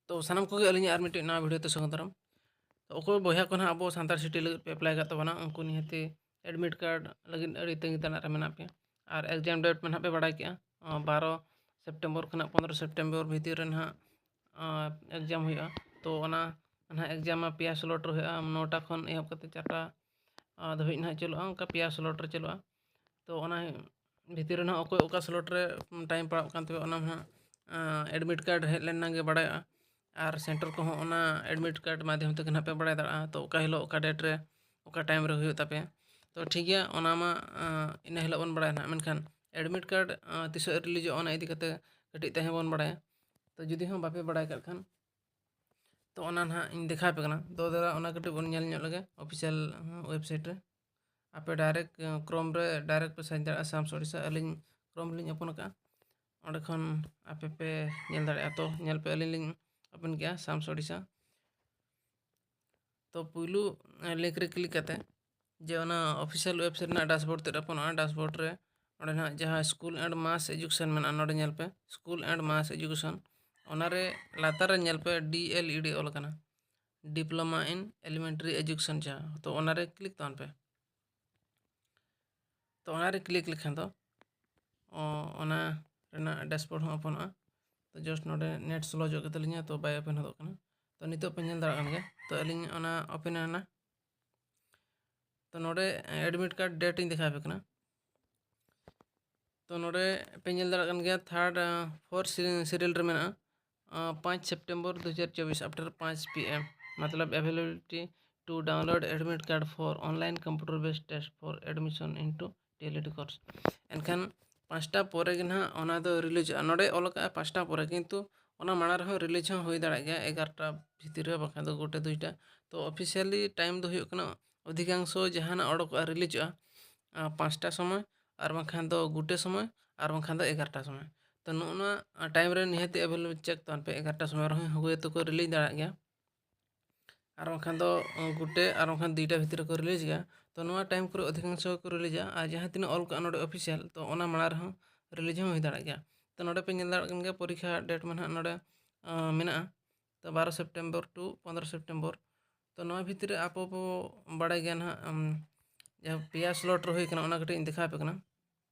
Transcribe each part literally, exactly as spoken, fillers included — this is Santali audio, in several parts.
ᱛᱚ ᱥᱟᱱᱟᱢ ᱠᱚᱜᱮ ᱟᱹᱞᱤᱧᱟᱜ ᱟᱨ ᱢᱤᱫᱴᱮᱱ ᱱᱟᱣᱟ ᱵᱷᱤᱰᱤᱭᱳ ᱛᱮ ᱥᱟᱹᱜᱩᱱ ᱫᱟᱨᱟᱢ᱾ ᱛᱚ ᱚᱠᱚᱭ ᱵᱚᱭᱦᱟ ᱠᱚ ᱱᱟᱦᱟᱜ ᱟᱵᱚ ᱥᱟᱱᱛᱟᱲ ᱥᱤᱴᱤ ᱞᱟᱹᱜᱤᱫ ᱯᱮ ᱮᱯᱞᱟᱭ ᱟᱠᱟᱫ ᱛᱟᱵᱚᱱᱟ, ᱩᱱᱠᱩ ᱱᱤᱦᱟᱹᱛᱤ ᱮᱰᱢᱤᱴ ᱠᱟᱨᱰ ᱞᱟᱹᱜᱤᱫ ᱟᱹᱰᱤ ᱛᱟᱺᱜᱤ ᱛᱟᱲᱟᱜ ᱨᱮ ᱢᱮᱱᱟᱜ ᱯᱮᱭᱟ᱾ ᱟᱨ ᱮᱠᱡᱟᱢ ᱰᱮᱴ ᱢᱟ ᱱᱟᱦᱟᱜ ᱯᱮ ᱵᱟᱲᱟᱭ ᱠᱮᱜᱼᱟ, ᱟᱸ, ᱵᱟᱨᱚ ᱥᱮᱯᱴᱮᱢᱵᱚᱨ ᱠᱷᱚᱱᱟᱜ ᱯᱚᱱᱨᱚ ᱥᱮᱯᱴᱮᱢᱵᱚᱨ ᱵᱷᱤᱛᱤᱨ ᱨᱮ ᱱᱟᱦᱟᱜ, ᱟᱸ, ᱮᱠᱡᱟᱢ ᱦᱩᱭᱩᱜᱼᱟ᱾ ᱛᱚ ᱚᱱᱟ ᱱᱟᱦᱟᱜ ᱮᱠᱡᱟᱢ ᱢᱟ ᱯᱮᱭᱟ ᱥᱞᱚᱴ ᱨᱮ ᱦᱩᱭᱩᱜᱼᱟ, ᱱᱚᱴᱟ ᱠᱷᱚᱱ ᱮᱦᱚᱵ ᱠᱟᱛᱮ ᱪᱟᱨᱴᱟ, ᱟᱸ, ᱫᱷᱟᱹᱵᱤᱡ ᱱᱟᱦᱟᱜ ᱪᱟᱹᱞᱩᱜᱼᱟ, ᱚᱱᱠᱟ ᱯᱮᱭᱟ ᱥᱞᱚᱴ ᱨᱮ ᱪᱟᱹᱞᱩᱜᱼᱟ᱾ ᱛᱚ ᱚᱱᱟ ᱵᱷᱤᱛᱤᱨ ᱨᱮ ᱱᱟᱦᱟᱜ ᱚᱠᱚᱭ ᱚᱠᱟ ᱥᱞᱚᱴ ᱨᱮ ᱴᱟᱭᱤᱢ ᱯᱟᱲᱟᱜ ᱠᱟᱱ ᱛᱟᱯᱮᱭᱟ, ᱚᱱᱟ ᱱᱟᱦᱟᱜ, ᱟᱸ, ᱮᱰᱢᱤᱴ ᱠᱟᱨᱰ ᱦᱮᱡ ᱞᱮᱱ ᱜᱮ ᱵᱟᱲᱟᱭᱚᱜᱼᱟ᱾ ᱟᱨ ᱥᱮᱱᱴᱟᱨ ᱠᱚᱦᱚᱸ ᱚᱱᱟ ᱮᱰᱢᱤᱴ ᱠᱟᱨᱰ ᱢᱟᱫᱽᱫᱷᱚᱢ ᱛᱮᱜᱮ ᱱᱟᱦᱟᱜ ᱯᱮ ᱵᱟᱲᱟᱭ ᱫᱟᱲᱮᱭᱟᱜᱼᱟ, ᱛᱚ ᱚᱠᱟ ᱦᱤᱞᱳᱜ ᱚᱠᱟ ᱰᱮᱴ ᱨᱮ ᱚᱠᱟ ᱴᱟᱭᱤᱢ ᱨᱮ ᱦᱩᱭᱩᱜ ᱛᱟᱯᱮᱭᱟ᱾ ᱛᱚ ᱴᱷᱤᱠ ᱜᱮᱭᱟ, ᱚᱱᱟ ᱢᱟ, ᱟᱸ, ᱤᱱᱟᱹ ᱦᱤᱞᱳᱜ ᱵᱚᱱ ᱵᱟᱲᱟᱭᱟ ᱱᱟᱦᱟᱜ, ᱢᱮᱱᱠᱷᱟᱱ ᱮᱰᱢᱤᱴ ᱠᱟᱨᱰ, ᱟᱸ, ᱛᱤᱥᱚᱜ ᱨᱤᱞᱤᱡᱚᱜᱼᱟ, ᱚᱱᱟ ᱤᱫᱤ ᱠᱟᱛᱮ ᱠᱟᱹᱴᱤᱡ ᱛᱟᱦᱮᱸ ᱵᱚᱱ ᱵᱟᱲᱟᱭᱟ᱾ ᱛᱚ ᱡᱩᱫᱤ ᱦᱚᱸ ᱵᱟᱯᱮ ᱵᱟᱲᱟᱭ ᱠᱟᱜ ᱠᱷᱟᱱ, ᱛᱚ ᱚᱱᱟ ᱱᱟᱦᱟᱜ ᱤᱧ ᱫᱮᱠᱷᱟᱣ ᱟᱯᱮ ᱠᱟᱱᱟ᱾ ᱛᱚ ᱫᱟᱫᱟ, ᱚᱱᱟ ᱠᱟᱹᱴᱤᱡ ᱵᱚᱱ ᱧᱮᱞ ᱧᱚᱜ ᱞᱮᱜᱮ, ᱚᱯᱷᱤᱥᱤᱭᱟᱞ, ᱟᱸ, ᱣᱮᱵᱥᱟᱭᱤᱴ ᱨᱮ᱾ ᱟᱯᱮ ᱰᱟᱭᱨᱮᱠᱴ, ᱟᱸ, ᱠᱨᱳᱢ ᱨᱮ ᱰᱟᱭᱨᱮᱠᱴ ᱯᱮ ᱥᱟᱨᱪ ᱫᱟᱲᱮᱭᱟᱜᱼᱟ, ᱥᱟᱢᱥ ᱳᱰᱤᱥᱟ᱾ ᱟᱹᱞᱤᱧ ᱠᱨᱳᱢ ᱞᱤᱧ ᱳᱯᱮᱱ ᱟᱠᱟᱫᱼᱟ, ᱚᱸᱰᱮ ᱠᱷᱚᱱ ᱟᱯᱮ ᱯᱮ ᱧᱮᱞ ᱫᱟᱲᱮᱭᱟᱜᱼᱟ᱾ ᱛᱚ ᱧᱮᱞ ᱯᱮ, ᱟᱹᱞᱤᱧ ᱞᱤᱧ ᱳᱯᱮᱱ ᱠᱮᱜᱼᱟ, ᱥᱟᱢᱥ ᱳᱰᱤᱥᱟ᱾ ᱛᱚ ᱯᱩᱭᱞᱩ, ᱟᱸ, ᱞᱤᱝᱠ ᱨᱮ ᱠᱞᱤᱠ ᱠᱟᱛᱮ ᱡᱮ ᱚᱱᱟ ᱚᱯᱷᱤᱥᱤᱭᱟᱞ ᱣᱮᱵᱥᱟᱭᱤᱴ ᱨᱮᱱᱟᱜ ᱰᱟᱥᱵᱳᱨᱰ ᱛᱮᱫ ᱳᱯᱮᱱᱚᱜᱼᱟ᱾ ᱰᱟᱥᱵᱳᱨᱰ ᱨᱮ ᱚᱸᱰᱮ ᱱᱟᱦᱟᱜ ᱡᱟᱦᱟᱸ ᱥᱠᱩᱞ ᱮᱱᱰ ᱢᱟᱥ ᱮᱡᱩᱠᱮᱥᱚᱱ ᱢᱮᱱᱟᱜᱼᱟ, ᱱᱚᱰᱮ ᱧᱮᱞ ᱯᱮ, ᱥᱠᱩᱞ ᱮᱱᱰ ᱢᱟᱥ ᱮᱡᱩᱠᱮᱥᱚᱱ, ᱚᱱᱟᱨᱮ ᱞᱟᱛᱟᱨ ᱨᱮ ᱧᱮᱞ ᱯᱮ ᱰᱤ ᱮᱞ ᱤ ᱰᱤ ᱚᱞ ᱟᱠᱟᱱᱟ, ᱰᱤᱯᱞᱳᱢᱟ ᱤᱱ ᱮᱞᱤᱢᱮᱱᱴᱟᱨᱤ ᱮᱡᱩᱠᱮᱥᱚᱱ ᱡᱟᱦᱟᱸ, ᱛᱚ ᱚᱱᱟᱨᱮ ᱠᱞᱤᱠ ᱛᱟᱵᱚᱱ ᱯᱮ᱾ ᱛᱚ ᱚᱱᱟᱨᱮ ᱠᱞᱤᱠ ᱞᱮᱠᱷᱟᱱ ᱫᱚ, ᱚ, ᱚᱱᱟ ᱨᱮᱱᱟᱜ ᱰᱟᱥᱵᱳᱨᱰ ᱦᱚᱸ ᱳᱯᱮᱱᱚᱜᱼᱟ᱾ ᱛᱚ ᱡᱟᱥᱴ ᱱᱚᱰᱮ ᱱᱮᱴ ᱥᱞᱳ ᱧᱚᱜ ᱜᱮᱛᱟ ᱞᱤᱧᱟ, ᱛᱚ ᱵᱟᱭ ᱳᱯᱮᱱ ᱦᱚᱫᱚᱜ ᱠᱟᱱᱟ᱾ ᱛᱚ ᱱᱤᱛᱚᱜ ᱯᱮ ᱧᱮᱞ ᱫᱟᱲᱮᱭᱟᱜ ᱠᱟᱱ ᱜᱮᱭᱟ, ᱛᱚ ᱟᱹᱞᱤᱧ ᱚᱱᱟ ᱳᱯᱮᱱ ᱮᱱᱟ᱾ ᱛᱚ ᱱᱚᱰᱮ ᱮᱰᱢᱤᱴ ᱠᱟᱨᱰ ᱰᱮᱴ ᱤᱧ ᱫᱮᱠᱷᱟᱣ ᱟᱯᱮ ᱠᱟᱱᱟ᱾ ᱛᱚ ᱱᱚᱰᱮ ᱯᱮ ᱧᱮᱞ ᱫᱟᱲᱮᱭᱟᱜ ᱠᱟᱱ ᱜᱮᱭᱟ, ᱛᱷᱟᱨᱰ, ᱟᱸ, ᱯᱷᱳᱨ ᱥᱤ-, ᱥᱤᱨᱤᱭᱟᱞ ᱨᱮ ᱢᱮᱱᱟᱜᱼᱟ, ᱟᱸ, ᱯᱟᱸᱪ ᱥᱮᱯᱴᱮᱢᱵᱚᱨ ᱫᱩ ᱦᱟᱡᱟᱨ ᱪᱚᱵᱵᱤᱥ after ᱯᱟᱸᱪ ᱯᱤ ᱮᱢ, ᱢᱚᱛᱞᱚᱵ availability to download admit card for online computer based test for admission into D L Ed course᱾ ᱮᱱᱠᱷᱟᱱ ᱯᱟᱸᱪᱴᱟ ᱯᱚᱨᱮ ᱜᱮ ᱱᱟᱦᱟᱜ ᱚᱱᱟ ᱫᱚ ᱨᱤᱞᱤᱡᱚᱜᱼᱟ᱾ ᱱᱚᱰᱮ ᱚᱞ ᱟᱠᱟᱫᱼᱟ ᱯᱟᱸᱪᱴᱟ ᱯᱚᱨᱮ, ᱠᱤᱱᱛᱩ ᱚᱱᱟ ᱢᱟᱲᱟᱝ ᱨᱮᱦᱚᱸ ᱨᱤᱞᱤᱡᱽ ᱦᱚᱸ ᱦᱩᱭ ᱫᱟᱲᱮᱭᱟᱜ ᱜᱮᱭᱟ, ᱮᱜᱟᱨᱚᱴᱟ ᱵᱷᱤᱛᱤᱨ ᱨᱮ, ᱵᱟᱠᱷᱟᱱ ᱫᱚ ᱜᱩᱴᱮ ᱫᱩᱭᱴᱟ᱾ ᱛᱚ ᱚᱯᱷᱤᱥᱤᱭᱟᱞᱤ ᱴᱟᱭᱤᱢ ᱫᱚ ᱦᱩᱭᱩᱜ ᱠᱟᱱᱟ, ᱚᱫᱷᱤᱠᱟᱝᱥᱚ ᱡᱟᱦᱟᱱᱟᱜ ᱚᱰᱚᱠᱚᱜᱼᱟ, ᱨᱤᱞᱤᱡᱚᱜᱼᱟ, ᱟᱸ, ᱯᱟᱸᱪᱴᱟ ᱥᱚᱢᱚᱭ, ᱟᱨ ᱵᱟᱝᱠᱷᱟᱱ ᱫᱚ ᱜᱩᱴᱮ ᱥᱚᱢᱚᱭ, ᱟᱨ ᱵᱟᱝᱠᱷᱟᱱ ᱫᱚ ᱮᱜᱟᱨᱚᱴᱟ ᱥᱚᱢᱚᱭ᱾ ᱛᱚ ᱱᱚᱜᱼᱚ ᱱᱚᱣᱟ, ᱟᱸ, ᱴᱟᱭᱤᱢ ᱨᱮ ᱱᱤᱦᱟᱹᱛᱤ ᱮᱵᱮᱞᱮᱵᱮᱞ ᱪᱮᱠ ᱛᱟᱵᱚᱱ ᱯᱮ, ᱮᱜᱟᱨᱚᱴᱟ ᱥᱚᱢᱚᱭ ᱨᱮᱦᱚᱸ ᱦᱩᱭ ᱛᱮᱠᱚ ᱨᱤᱞᱤᱡᱽ ᱫᱟᱲᱮᱭᱟᱜ ᱜᱮᱭᱟ, ᱟᱨ ᱵᱟᱝᱠᱷᱟᱱ ᱫᱚ, ᱟᱸ, ᱜᱩᱴᱮ ᱟᱨ ᱵᱟᱝᱠᱷᱟᱱ ᱫᱩᱭᱴᱟ ᱵᱷᱤᱛᱤᱨ ᱨᱮᱠᱚ ᱨᱤᱞᱤᱡᱽ ᱜᱮᱭᱟ᱾ ᱛᱚ ᱱᱚᱣᱟ ᱴᱟᱭᱤᱢ ᱠᱚᱨᱮ ᱚᱫᱷᱤᱠᱟᱝᱥᱚ ᱜᱮᱠᱚ ᱨᱤᱞᱤᱡᱟ, ᱟᱨ ᱡᱟᱦᱟᱸ ᱛᱤᱱᱟᱹᱜ ᱚᱞ ᱠᱟᱜᱼᱟ ᱱᱚᱰᱮ ᱚᱯᱷᱤᱥᱤᱭᱟᱞ, ᱛᱚ ᱚᱱᱟ ᱢᱟᱲᱟᱝ ᱨᱮᱦᱚᱸ ᱨᱤᱞᱤᱡᱽ ᱦᱚᱸ ᱦᱩᱭ ᱫᱟᱲᱮᱭᱟᱜ ᱜᱮᱭᱟ᱾ ᱛᱚ ᱱᱚᱰᱮ ᱯᱮ ᱧᱮᱞ ᱫᱟᱲᱮᱭᱟᱜ ᱠᱟᱱ ᱜᱮᱭᱟ, ᱯᱚᱨᱤᱠᱠᱷᱟ ᱰᱮᱴ ᱢᱟ ᱱᱟᱦᱟᱜ ᱱᱚᱰᱮ, ᱟᱸ, ᱢᱮᱱᱟᱜᱼᱟ᱾ ᱛᱚ ᱵᱟᱨᱚ ᱥᱮᱯᱴᱮᱢᱵᱚᱨ ᱴᱩ ᱯᱚᱱᱫᱽᱨᱚ ᱥᱮᱯᱴᱮᱢᱵᱚᱨ᱾ ᱛᱚ ᱱᱚᱣᱟ ᱵᱷᱤᱛᱤᱨ ᱨᱮ ᱟᱯᱮ ᱯᱮ ᱵᱟᱲᱟᱭ ᱜᱮᱭᱟ ᱱᱟᱦᱟᱜ, ᱟᱢ, ᱡᱟᱦᱟᱸ ᱯᱮᱭᱟ ᱥᱞᱚᱴ ᱨᱮ ᱦᱩᱭ ᱠᱟᱱᱟ, ᱚᱱᱟ ᱠᱟᱹᱴᱤᱡ ᱤᱧ ᱫᱮᱠᱷᱟᱣ ᱟᱯᱮ ᱠᱟᱱᱟ᱾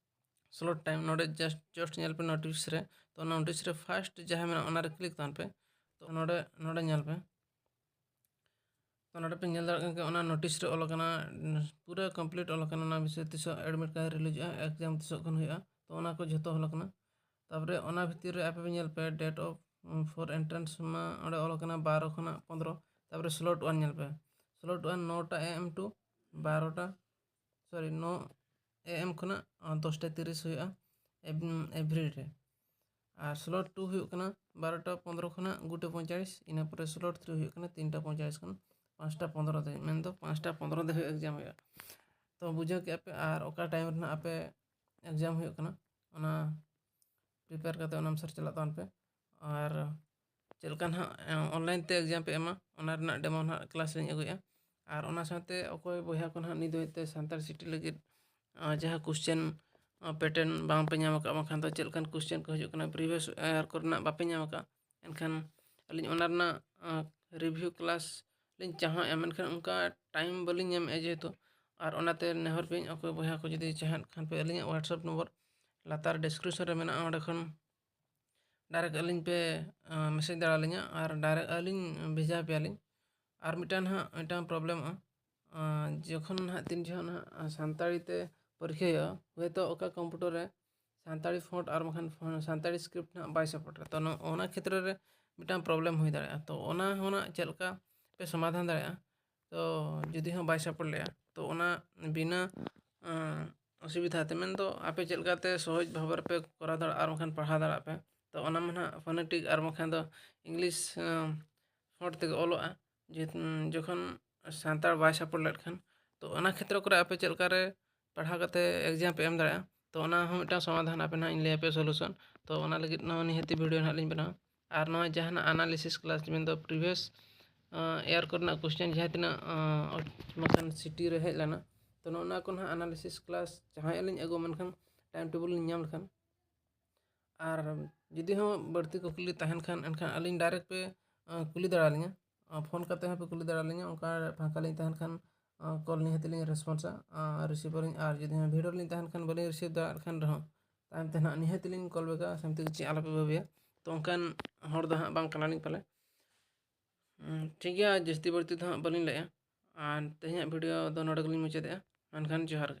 ᱥᱞᱚᱴ ᱴᱟᱭᱤᱢ ᱱᱚᱰᱮ ᱡᱟᱥᱴ ᱡᱟᱥᱴ ᱧᱮᱞ ᱯᱮ ᱱᱳᱴᱤᱥ ᱨᱮ᱾ ᱛᱚ ᱚᱱᱟ ᱱᱳᱴᱤᱥ ᱨᱮ ᱯᱷᱟᱥᱴ ᱡᱟᱦᱟᱸ ᱢᱮᱱᱟᱜᱼᱟ, ᱚᱱᱟᱨᱮ ᱠᱞᱤᱠ ᱛᱟᱵᱚᱱ ᱯᱮ᱾ ᱛᱚ ᱱᱚᱰᱮ ᱱᱚᱰᱮ ᱧᱮᱞ ᱯᱮ᱾ ᱛᱚ ᱱᱚᱰᱮ ᱯᱮ ᱧᱮᱞ ᱫᱟᱲᱮᱭᱟᱜ ᱠᱟᱱ ᱜᱮᱭᱟ, ᱚᱱᱟ ᱱᱳᱴᱤᱥ ᱨᱮ ᱚᱞ ᱟᱠᱟᱱᱟ, ᱯᱩᱨᱟᱹ ᱠᱚᱢᱯᱞᱤᱴ ᱚᱞ ᱟᱠᱟᱱᱟ, ᱚᱱᱟ ᱵᱤᱥᱚᱭ ᱛᱤᱥᱚᱜ ᱮᱰᱢᱤᱴ ᱠᱟᱨᱰ ᱨᱤᱞᱤᱡᱚᱜᱼᱟ, ᱮᱠᱡᱟᱢ ᱛᱤᱥᱚᱜ ᱠᱷᱚᱱ ᱦᱩᱭᱩᱜᱼᱟ᱾ ᱛᱚ ᱚᱱᱟ ᱠᱚ ᱡᱷᱚᱛᱚ ᱚᱞ ᱟᱠᱟᱱᱟ᱾ ᱛᱟᱨᱯᱚᱨᱮ ᱚᱱᱟ ᱵᱷᱤᱛᱤᱨ ᱨᱮ ᱟᱯᱮ ᱯᱮ ᱧᱮᱞ ᱯᱮ, date of, uz, for entrance ᱢᱟ ᱚᱸᱰᱮ ᱚᱞ ᱟᱠᱟᱱᱟ ᱵᱟᱨᱚ ᱠᱷᱚᱱᱟᱜ ᱯᱚᱱᱫᱽᱨᱚ᱾ ᱛᱟᱨᱯᱚᱨᱮ ᱥᱞᱚᱴ ᱳᱣᱟᱱ ᱧᱮᱞ ᱯᱮ, ᱥᱞᱚᱴ ᱳᱣᱟᱱ ᱱᱚᱴᱟ AM to ᱵᱟᱨᱚᱴᱟ, ᱥᱚᱨᱤ, ᱱᱚ AM ᱠᱷᱚᱱᱟᱜ, ᱟᱸ, ᱫᱚᱥᱴᱟ ᱛᱤᱨᱤᱥ ᱦᱩᱭᱩᱜᱼᱟ, ᱮᱵ-, every day᱾ ᱟᱨ ᱥᱞᱚᱴ ᱴᱩ ᱦᱩᱭᱩᱜ ᱠᱟᱱᱟ ᱵᱟᱨᱚᱴᱟ ᱯᱚᱱᱫᱽᱨᱚ ᱠᱷᱚᱱᱟᱜ ᱜᱩᱴᱟ ᱯᱚᱸᱭᱛᱟᱞᱤᱥ, ᱤᱱᱟᱹ ᱯᱚᱨᱮ ᱥᱞᱚᱴ ᱛᱷᱨᱤ ᱦᱩᱭᱩᱜ ᱠᱟᱱᱟ ᱛᱤᱱᱴᱟ ᱯᱚᱸᱭᱛᱟᱞᱤᱥ ᱠᱷᱚᱱ ᱯᱟᱸᱪᱴᱟ ᱯᱚᱱᱫᱽᱨᱚ ᱫᱷᱟᱹᱵᱤᱡ, ᱢᱮᱱᱫᱚ ᱯᱟᱸᱪᱴᱟ ᱯᱚᱱᱫᱽᱨᱚ ᱫᱷᱟᱹᱵᱤᱡ ᱮᱠᱡᱟᱢ ᱦᱩᱭᱩᱜᱼᱟ᱾ ᱛᱚ ᱵᱩᱡᱷᱟᱹᱣ ᱠᱮᱜᱼᱟ ᱯᱮ, ᱟᱨ ᱚᱠᱟ ᱴᱟᱭᱤᱢ ᱨᱮ ᱱᱟᱦᱟᱜ ᱟᱯᱮ ᱮᱠᱡᱟᱢ ᱦᱩᱭᱩᱜ ᱠᱟᱱᱟ, ᱚᱱᱟ ᱯᱨᱤᱯᱮᱭᱟᱨ ᱠᱟᱛᱮ ᱚᱱᱟ ᱚᱱᱩᱥᱟᱨ ᱪᱟᱞᱟᱜ ᱛᱟᱵᱚᱱ ᱯᱮ᱾ ᱟᱨ ᱪᱮᱫ ᱞᱮᱠᱟ ᱱᱟᱦᱟᱜ, ᱮ, ᱚᱱᱞᱟᱭᱤᱱ ᱛᱮ ᱮᱠᱡᱟᱢ ᱯᱮ ᱮᱢᱟ, ᱚᱱᱟ ᱨᱮᱱᱟᱜ ᱰᱮᱢᱳ ᱱᱟᱦᱟᱜ ᱠᱞᱟᱥ ᱞᱤᱧ ᱟᱹᱜᱩᱭᱮᱫᱼᱟ᱾ ᱟᱨ ᱚᱱᱟ ᱥᱟᱶᱛᱮ ᱚᱠᱚᱭ ᱵᱚᱭᱦᱟ ᱠᱚ ᱱᱟᱦᱟᱜ ᱱᱤᱛ ᱫᱷᱟᱹᱵᱤᱡ ᱛᱮ ᱥᱟᱱᱛᱟᱲ ᱥᱤᱴᱤ ᱞᱟᱹᱜᱤᱫ, ᱟ, ᱡᱟᱦᱟᱸ ᱠᱚᱥᱪᱮᱱ, ᱟ, ᱯᱮᱴᱟᱨᱱ ᱵᱟᱝ ᱯᱮ ᱧᱟᱢ ᱟᱠᱟᱫ, ᱵᱟᱝᱠᱷᱟᱱ ᱫᱚ ᱪᱮᱫ ᱞᱮᱠᱟᱱ ᱠᱚᱥᱪᱮᱱ ᱠᱚ ᱦᱤᱡᱩᱜ ᱠᱟᱱᱟ ᱯᱨᱤᱵᱷᱤᱭᱟᱥ ᱤᱭᱟᱨ ᱠᱚᱨᱮᱱᱟᱜ ᱵᱟᱯᱮ ᱧᱟᱢ ᱟᱠᱟᱫ, ᱮᱱᱠᱷᱟᱱ ᱟᱹᱞᱤᱧ ᱚᱱᱟ ᱨᱮᱱᱟᱜ, ᱟ, ᱨᱤᱵᱷᱤᱭᱩ ᱠᱞᱟᱥ ᱞᱤᱧ ᱪᱟᱦᱟᱣᱮᱫᱼᱟ, ᱢᱮᱱᱠᱷᱟᱱ ᱚᱱᱠᱟ ᱴᱟᱭᱤᱢ ᱵᱟᱹᱞᱤᱧ ᱧᱟᱢᱮᱫᱼᱟ ᱡᱮᱦᱮᱛᱩ᱾ ᱟᱨ ᱚᱱᱟᱛᱮ ᱱᱮᱦᱚᱨ ᱵᱤᱱ, ᱚᱠᱚᱭ ᱵᱚᱭᱦᱟ ᱠᱚ ᱡᱩᱫᱤ ᱪᱟᱦᱮᱫ ᱠᱷᱟᱱ ᱯᱮ, ᱟᱹᱞᱤᱧᱟᱜ WhatsApp ᱱᱚᱢᱵᱚᱨ ᱞᱟᱛᱟᱨ ᱰᱤᱥᱠᱨᱤᱯᱥᱚᱱ ᱨᱮ ᱢᱮᱱᱟᱜᱼᱟ, ᱚᱸᱰᱮ ᱠᱷᱚᱱ ᱰᱟᱭᱨᱮᱠᱴ ᱟᱹᱞᱤᱧ ᱯᱮ, ᱟ, ᱢᱮᱥᱮᱡᱽ ᱫᱟᱲᱮᱭᱟᱞᱤᱧᱟ, ᱟᱨ ᱰᱟᱭᱨᱮᱠᱴ ᱟᱹᱞᱤᱧ ᱵᱷᱮᱡᱟ ᱟᱯᱮᱭᱟᱞᱤᱧ᱾ ᱟᱨ ᱢᱤᱫᱴᱟᱝ ᱱᱟᱦᱟᱜ ᱢᱤᱫᱴᱟᱝ ᱯᱨᱚᱵᱞᱮᱢᱚᱜᱼᱟ, ᱟ, ᱡᱚᱠᱷᱚᱱ ᱱᱟᱦᱟᱜ ᱛᱤᱱ ᱡᱚᱦᱚᱜ ᱱᱟᱦᱟᱜ ᱥᱟᱱᱛᱟᱲᱤ ᱛᱮ ᱯᱚᱨᱤᱠᱠᱷᱟ ᱦᱩᱭᱩᱜᱼᱟ, ᱦᱚᱭᱛᱳ ᱚᱠᱟ ᱠᱚᱢᱯᱤᱭᱩᱴᱟᱨ ᱨᱮ ᱥᱟᱱᱛᱟᱲᱤ ᱯᱷᱚᱱᱴ ᱟᱨ ᱵᱟᱝᱠᱷᱟᱱ ᱯᱷᱚ-, ᱥᱟᱱᱛᱟᱲᱤ ᱥᱠᱨᱤᱯᱴ ᱱᱟᱦᱟᱜ ᱵᱟᱭ ᱥᱟᱯᱳᱨᱴᱟ, ᱛᱚ ᱱᱚ-, ᱚᱱᱟ ᱠᱷᱮᱛᱨᱮ ᱨᱮ ᱢᱤᱫᱴᱟᱝ ᱯᱨᱚᱵᱞᱮᱢ ᱦᱩᱭ ᱫᱟᱲᱮᱭᱟᱜᱼᱟ᱾ ᱛᱚ ᱚᱱᱟ ᱦᱚᱸ ᱱᱟᱦᱟᱜ ᱪᱮᱫ ᱞᱮᱠᱟ ᱯᱮ ᱥᱚᱢᱟᱫᱷᱟᱱ ᱫᱟᱲᱮᱭᱟᱜᱼᱟ? ᱛᱚ ᱡᱩᱫᱤ ᱦᱚᱸ ᱵᱟᱭ ᱥᱟᱯᱳᱨᱴ ᱞᱮᱜᱼᱟ, ᱛᱚ ᱚᱱᱟ ᱵᱤᱱᱟᱹ, ᱟᱸ, ᱚᱥᱩᱵᱤᱫᱷᱟ ᱛᱮ, ᱢᱮᱱᱫᱚ ᱟᱯᱮ ᱪᱮᱫ ᱞᱮᱠᱟᱛᱮ ᱥᱚᱦᱚᱡᱽ ᱵᱷᱟᱵᱮ ᱨᱮᱯᱮ ᱠᱚᱨᱟᱣ ᱫᱟᱲᱮᱭᱟᱜᱼᱟ ᱟᱨ ᱵᱟᱝᱠᱷᱟᱱ ᱯᱟᱲᱦᱟᱣ ᱫᱟᱲᱮᱭᱟᱜ ᱯᱮ, ᱛᱚ ᱚᱱᱟ ᱢᱟ ᱱᱟᱦᱟᱜ ᱯᱷᱳᱱᱮᱴᱤᱠ ᱟᱨ ᱵᱟᱝᱠᱷᱟᱱ ᱫᱚ ᱤᱝᱞᱤᱥ, ᱟᱸ, ᱯᱷᱚᱱᱴ ᱛᱮᱜᱮ ᱚᱞᱚᱜᱼᱟ, ᱡᱮ, ᱩᱸ, ᱡᱚᱠᱷᱚᱱ ᱥᱟᱱᱛᱟᱲ ᱵᱟᱭ ᱥᱟᱯᱳᱨᱴ ᱞᱮᱫ ᱠᱷᱟᱱ᱾ ᱛᱚ ᱚᱱᱟ ᱠᱷᱮᱛᱨᱚ ᱠᱚᱨᱮ ᱟᱯᱮ ᱪᱮᱫ ᱞᱮᱠᱟᱨᱮ ᱯᱟᱲᱦᱟᱣ ᱠᱟᱛᱮ ᱮᱠᱡᱟᱢ ᱯᱮ ᱮᱢ ᱫᱟᱲᱮᱭᱟᱜᱼᱟ, ᱛᱚ ᱚᱱᱟ ᱦᱚᱸ ᱢᱤᱫᱴᱟᱝ ᱥᱚᱢᱟᱫᱷᱟᱱ ᱟᱯᱮ ᱱᱟᱦᱟᱜ ᱤᱧ ᱞᱟᱹᱭ ᱟᱯᱮᱭᱟ, ᱥᱚᱞᱩᱥᱚᱱ᱾ ᱛᱚ ᱚᱱᱟ ᱞᱟᱹᱜᱤᱫ ᱱᱚᱣᱟ ᱱᱤᱦᱟᱹᱛᱤ ᱵᱷᱤᱰᱤᱭᱳ ᱱᱟᱦᱟᱜ ᱞᱤᱧ ᱵᱮᱱᱟᱣᱟ᱾ ᱟᱨ ᱱᱚᱣᱟ ᱡᱟᱦᱟᱱᱟᱜ ᱮᱱᱟᱞᱤᱥᱤᱥ ᱠᱞᱟᱥ, ᱢᱮᱱᱫᱚ ᱯᱨᱤᱵᱷᱤᱭᱟᱥ, ᱟᱸ, ᱤᱭᱟᱨ ᱠᱚᱨᱮᱱᱟᱜ ᱠᱚᱥᱪᱮᱱ ᱡᱟᱦᱟᱸ ᱛᱤᱱᱟᱹᱜ, ᱟᱸ, ᱵᱟᱝᱠᱷᱟᱱ ᱥᱤᱴᱤ ᱨᱮ ᱦᱮᱡ ᱞᱮᱱᱟ, ᱛᱚ ᱱᱚᱜᱼᱚ ᱱᱚᱣᱟ ᱠᱚ ᱱᱟᱦᱟᱜ ᱮᱱᱟᱞᱤᱥᱤᱥ ᱠᱞᱟᱥ ᱡᱟᱦᱟᱸᱭ ᱟᱹᱞᱤᱧ ᱟᱹᱜᱩ, ᱢᱮᱱᱠᱷᱟᱱ ᱴᱟᱭᱤᱢ ᱴᱮᱵᱚᱞ ᱞᱤᱧ ᱧᱟᱢ ᱞᱮᱠᱷᱟᱱ᱾ ᱟᱨ ᱡᱩᱫᱤ ᱦᱚᱸ ᱵᱟᱹᱲᱛᱤ ᱠᱩᱠᱞᱤ ᱛᱟᱦᱮᱱ ᱠᱷᱟᱱ, ᱮᱱᱠᱷᱟᱱ ᱟᱹᱞᱤᱧ ᱰᱟᱭᱨᱮᱠᱴ ᱯᱮ, ᱠᱩᱞᱤ ᱫᱟᱲᱮᱭᱟᱞᱤᱧᱟ᱾ ᱯᱷᱳᱱ ᱠᱟᱛᱮ ᱦᱚᱸᱯᱮ ᱠᱩᱞᱤ ᱫᱟᱲᱮᱭᱟᱞᱤᱧᱟ᱾ ᱚᱱᱠᱟ ᱯᱷᱟᱸᱠᱟ ᱞᱤᱧ ᱛᱟᱦᱮᱱ ᱠᱷᱟᱱ ᱠᱚᱞ ᱱᱤᱦᱟᱹᱛ ᱞᱤᱧ ᱨᱮᱥᱯᱚᱱᱥᱟ, ᱨᱤᱥᱤᱵᱷ ᱟᱹᱞᱤᱧ᱾ ᱟᱨ ᱡᱩᱫᱤ ᱦᱚᱸ ᱵᱷᱤᱲ ᱨᱮᱞᱤᱧ ᱛᱟᱦᱮᱱ ᱠᱷᱟᱱ ᱵᱟᱹᱞᱤᱧ ᱨᱤᱥᱤᱵᱷ ᱫᱟᱲᱮᱭᱟᱜ ᱠᱷᱟᱱ ᱨᱮᱦᱚᱸ ᱛᱟᱭᱚᱢ ᱛᱮ ᱱᱟᱦᱟᱜ ᱱᱤᱦᱟᱹᱛ ᱞᱤᱧ ᱠᱚᱞ ᱵᱮᱠᱟ, ᱥᱮᱢᱛᱤ ᱪᱮᱫ ᱟᱞᱚᱯᱮ ᱵᱷᱟᱹᱵᱤᱭᱟ᱾ ᱛᱚ ᱚᱱᱠᱟᱱ ᱦᱚᱲ ᱫᱚ ᱦᱟᱸᱜ ᱵᱟᱝ ᱠᱟᱱᱟᱞᱤᱧ ᱯᱟᱞᱮ᱾ ᱴᱷᱤᱠ ᱜᱮᱭᱟ, ᱡᱟᱹᱥᱛᱤ ᱵᱟᱹᱲᱛᱤ ᱫᱚ ᱦᱟᱸᱜ ᱵᱟᱹᱞᱤᱧ ᱞᱟᱹᱭᱟ᱾ ᱟᱨ ᱛᱮᱦᱮᱧᱟᱜ ᱵᱷᱤᱰᱤᱭᱳ ᱫᱚ ᱱᱚᱰᱮ ᱜᱮᱞᱤᱧ ᱢᱩᱪᱟᱹᱫᱮᱜᱼᱟ᱾ ᱢᱮᱱᱠᱷᱟᱱ ᱡᱚᱦᱟᱨ ᱜᱮ᱾